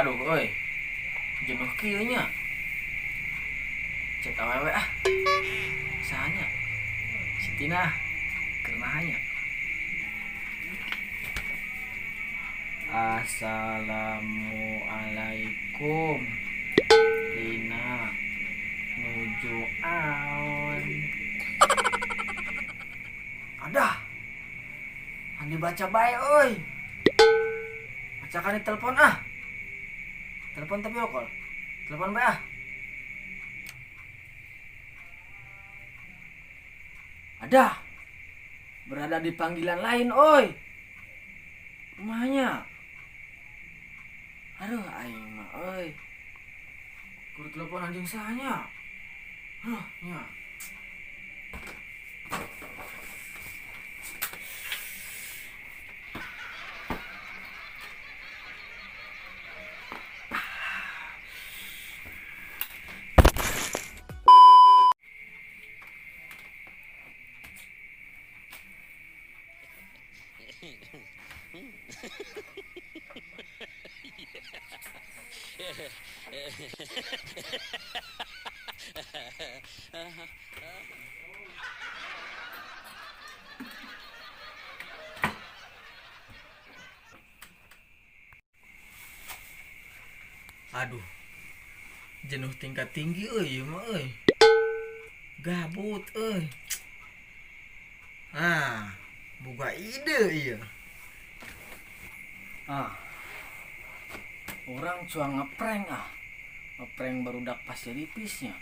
Aduh euy. Jenuh kieu nya. Cek awewe ah. Saha nya? Si Tina keur naha nya? Assalamualaikum. Tina nuju aon. Adah. Andi baca bae euy. Bacakan di telepon ah. Telepon tapi okol. Telepon bae ah. Adah. Berada di panggilan lain oi. Rumahnya. Aduh aing mah euy. Kudu telepon anjing sahanya. Aduh nya. Aduh, jenuh tingkat tinggi euy mah euy. Gabut euy. Ah, boga ide ieu. Ah. Orang cuang ngeprank ah. Ngeprank barudak pasir ripisnya.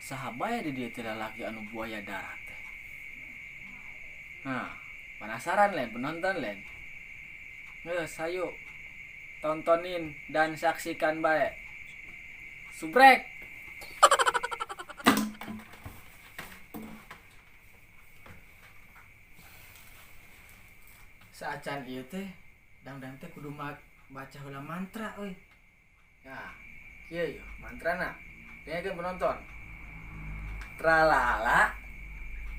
Saha bae di dieu teh lalaki anu buaya darat teh. Nah, penasaran lain penonton lain. Geus hayu tontonin dan saksikan bae. Subrek. Saacan ieu teh dangdang teh kudu baca heula mantra euy. Nah, kieu yeuh mantrana. Dengarkeun penonton. Tralala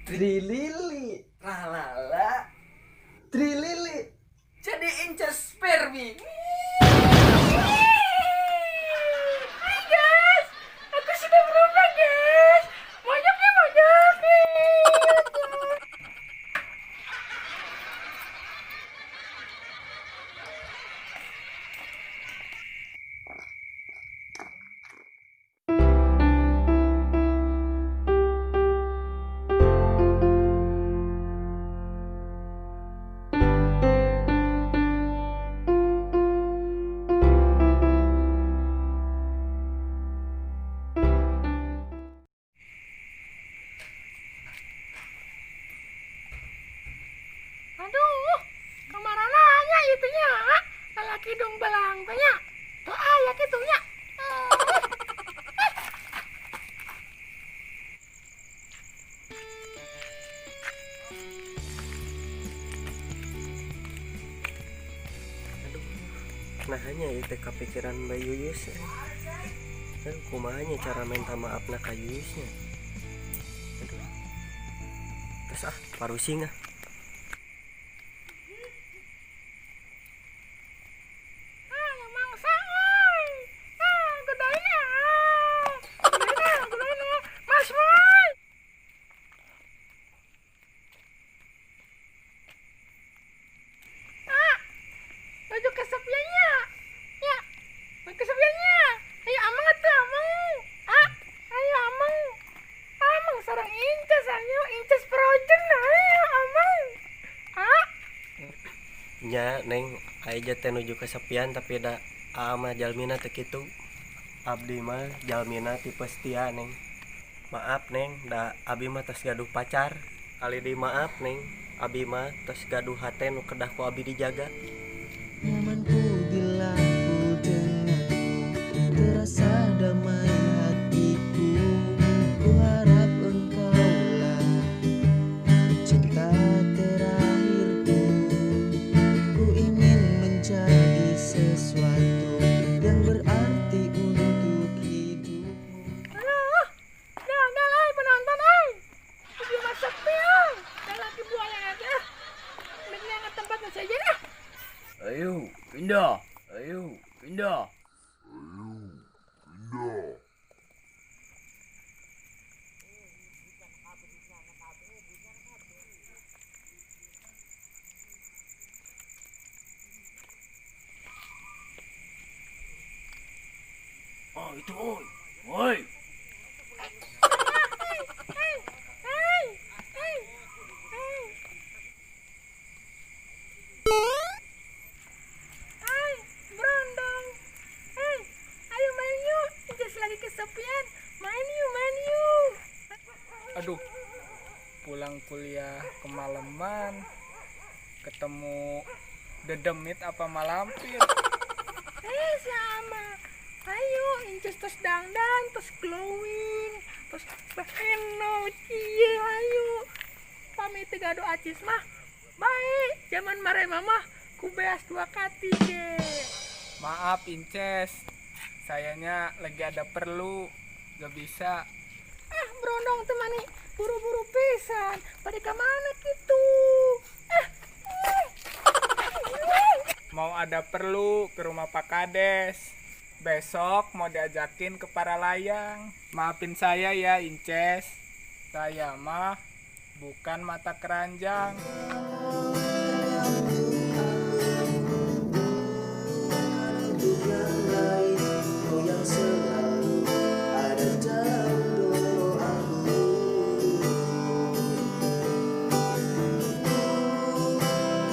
trilili tralala trilili. Jadi inces Barbie. Hai guys, aku sudah berubah guys. Monyoknya monyok. Aduh, kemarananya itunya, lelaki dong belang tanya, tuh ayah gitunya. Aduh, nah hanya itu kepikiran Mbak Yuyus. Aduh, kumahanya cara minta maaf nak ka Yuyusnya. Aduh, terus ah, parusing ah. Nya neng aja teh nuju kesepian tapi da ama jalmina teu kitu. Abdi mah jalmina tipe setia neng. Maaf neng, da abi mah tos gaduh pacar. Kali deui maaf neng, abi mah tos gaduh hate nu kedah ku abi dijaga. Nyamanku bila ku denganmu, terasa damai hatiku. Ku harap engkaulah cinta terakhirku. Ku ingin menjadi sesuatu yang berarti untuk hidupmu. Aduh, dah euy penonton euy. Video masak teh euy. Lelaki buaya aja. Mending tempat saja dah. Ayo, pindah. Ayo, pindah. Oh, itu oi. Oi. Hai, berondong. Hei, ayo main yuk. Inces lagi kesepian. Main yuk, main yuk. Aduh, pulang kuliah kemalaman, ketemu dedemit apa malampir. Sama. Ayo, Inces tos dangdan, tos glowing, tos enol kieu ayo. Pamit teu gaduh acis mah. Baik, zaman mare mama ku beas dua kati ge. Maaf Inces, sayanya lagi ada perlu, gak bisa. Ah, berondong teh mani buru-buru pisan. Pada ka mana kitu? Mau ada perlu ke rumah Pak Kades. Besok mau diajakin ke para layang. Maafin saya ya Inces, saya mah bukan mata keranjang. Untuk yang lain, kau yang selalu ada dalam doaku. Ku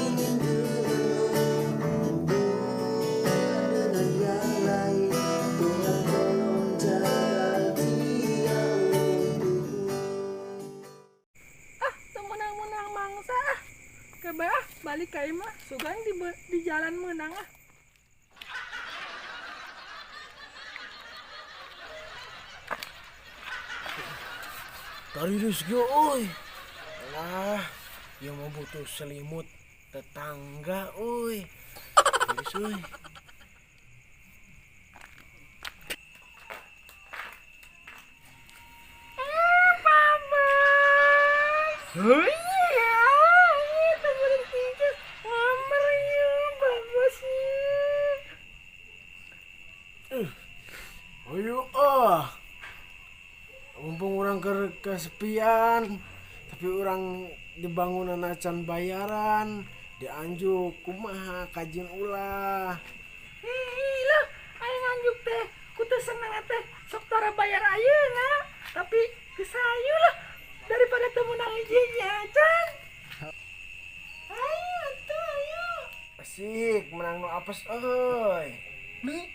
ingin denganmu, bukan dengan yang lain. Tuhan tolong jaga dia untukku. Ah, teu meunang-meunang mangsa ah. Kebe ah, balik ka imah, sugan di jalan meunang ah. Tariris ge euy. Lah, ieu mah butuh selimut tetangga euy. Tiris euy. Paman. Iya, itu bener Inces. Ngamer ya, bagusnya. Ayo ah. Mumpung orang kesepian, tapi orang di bangunan acan bayaran, dianjuk kumaha kajin ulah. Ih lah, aing nganjuk teh, ku teu seneng teh, sok tara bayar ayeuna, tapi geus hayu lah daripada teu meunang hiji-hiji acan. Ayo atuh, ayo. Asik, menang nu apes euy. Nih,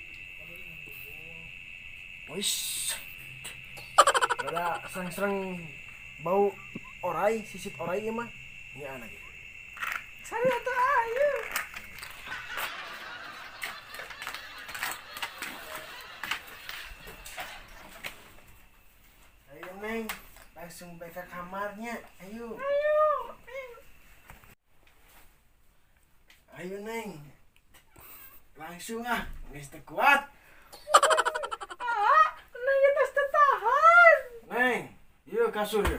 Wis. Rada sereng-sereng bau orai, sisit orai ieu mah. Nya lagi. sari atuh ayo. Ayo Neng, langsung baik ke kamarnya. Ayo. Ayo. Ayo. Ayo Neng. Langsung ah, geus teu kuat. Ah, neng tos teu tahan. Neng, ieu kasur ieu.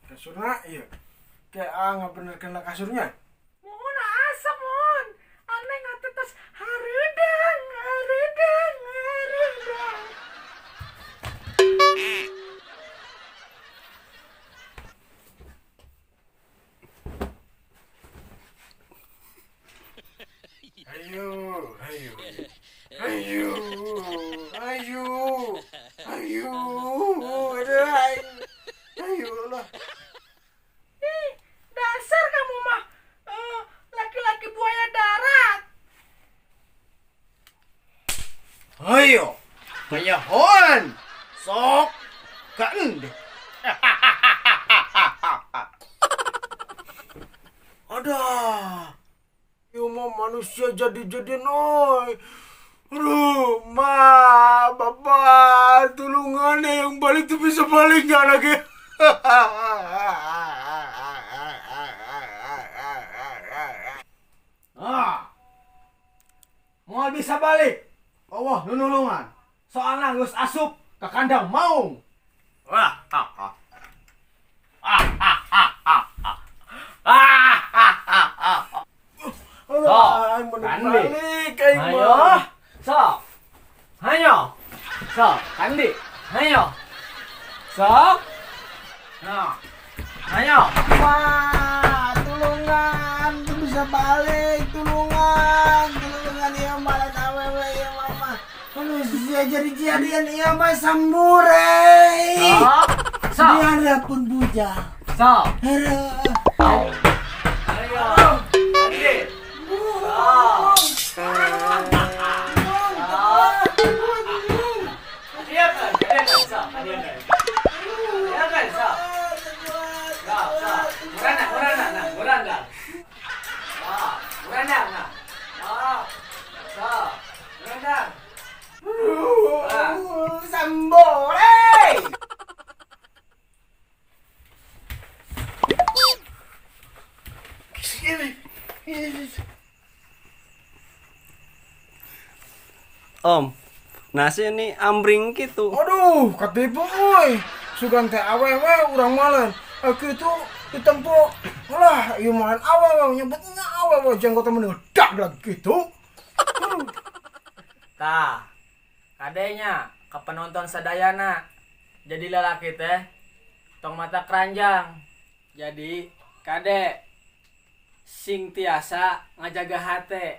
Kasurna ieu. Kayak ah ngabenerkeun kasurnya. Mohon asa mohon. Aneh atuh tos hareudang, hareudang, hareudang. Ayo, ayo. Ayo, ayo, ayo, aduh, ayo, ayo lah. Ih, dasar kamu mah laki-laki buaya darat. Ayo, kanyahoan, sok, kaende. Aduh, ieu mah manusia jadi-jadi noi. Aduh, ma, bapak, tulungan yang balik tuh bisa balik nggak lagi? Ah. Moal bisa balik. Allah nu nulungan. Soalna geus asup ke kandang maung. Wah, ah, ah. Ah, ah, ah, ah, ah. Ah, ah, ah, ah. Aduh, aing bener Kandi. balik aing Ayo. mah. Sok. Ayo. Sok, Kandi. Ayo. Sok. Nah. Ayo. Wah, tulungan, tuh bisa balik, tulungan, tulungan ya malah awewe ya mama. Aduh, sia jadi jadian ieu mah sambure. Sok. Sok. Di hareupeun bujang. Sok. Aduh. Ayo. Andi. Sok. Hadiahkan, hadiahkan, sok, hadiahkan. Hadiahkan, sok. Sok, sok. Murana, murana, nah, murana. Sok, murana, nah. Sok, sok, murana. Ah. Sambore. Om, nasi ini ambring gitu. Aduh, katipu euy. Sugan teh awewe urang malen. Kitu ditempo. Alah, ieu mah awewe nyebutnya awewe jenggot meledak lagi gitu. Tah, kadenya ke penonton sadayana. Jadi lelaki teh tong mata keranjang. Jadi kade sing tiasa ngajaga hate.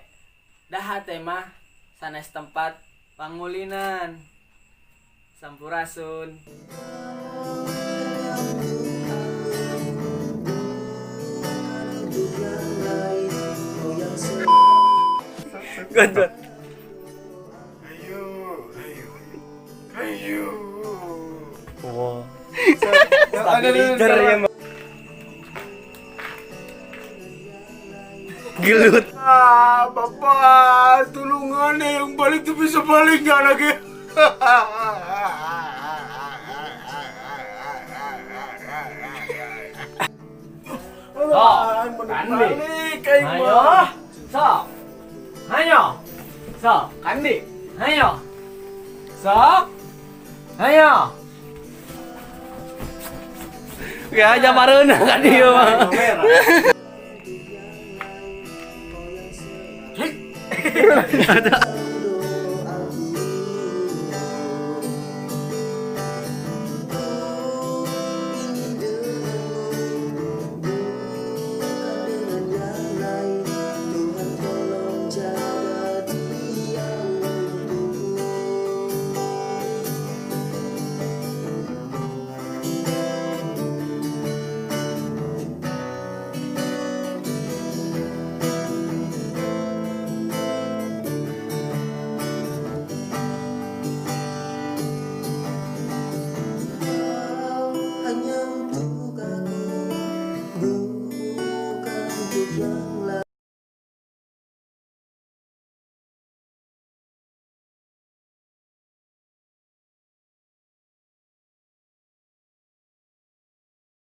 Dah hate mah sanes tempat pangulinan. Sampurasun. Good, good. Ayo, ayo. Ayo. Wow. Stabilizer ya, Mbak. Gelut. Ah, bapak, tulungan yang balik tuh bisa balik nggak lagi? Sok, kandi. Ayo, sok. Ayo. Sok, kandi. Ayo. Sok. Ayo. Gak aja bareuna kan ieu mah. Ada.